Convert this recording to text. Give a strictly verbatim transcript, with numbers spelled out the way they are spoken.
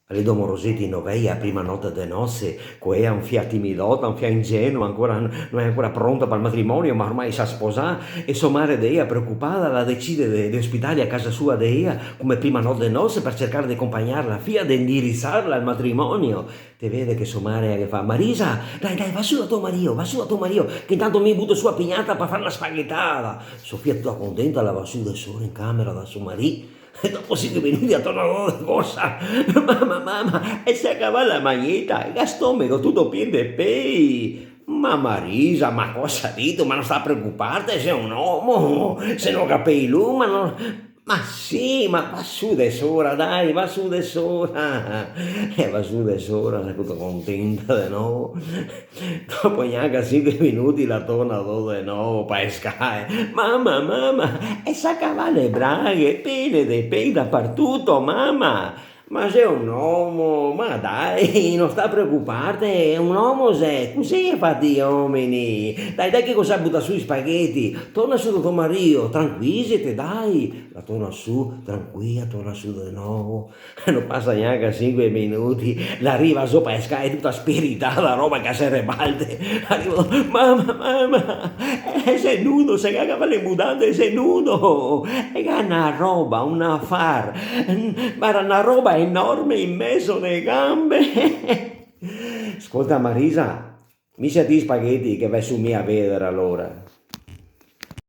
Alì do moroseti, no vei, a prima note de noze, co ea un fià timidota, un fià ingenua, ancora, no xe ancora pronta pal matrimonio, ma ormai s'à sposà, e so mare de ea, preocupada, la decide de, de ospitarla a casa sua de ea, come prima note de noze, par cercar de conpagnar la fia, de indirizarla al matrimonio. Te vede che so mare che fa: "Marisa, dai, dai, va su da to marìo, va su da to marìo, che intanto mi buto su a pignata par far na spaghetada." So fia tuta contenta la va su de sora in camera da so marì, e dopo sinque minuti la torna do de corsa: "Mama, mama, e se ga cavà la magneta, ga stomego tuto pien de pei." "Ma Marisa, ma cosa dito? Ma no sta preocuparte, xe un omo, se no ga pei lu, ma no." "Ma sì, ma va su de sora, dai, va su de sora." E va su de sora, tuta contenta de novo. Dopo gnanca sinque minuti la torna do de novo pa escare: "Mama, mama, e se ga cavà le braghe, pene de pei dapartuto, mama." "Ma xe un omo, ma dai, no sta preocuparte, xe un omo xe, cusì i xe fati i omini. Dai, dai che go za butà su i spagheti, torna su da to marìo, tranquilizete, dai." La torna su, tranquila, torna su de novo. No pasa gnanca sinque minuti, la riva zo pa e scale tuta spiritada, roba che se rebalta. Riva: "Mama, mama, eh, xe nudo, se ga cavà le mudande, xe nudo." E ga na roba, un afar, ma era na roba enorme in mezo le gambe. "Scolta, Marisa, mi xe ti i spagheti che ve su mi a vedar alora."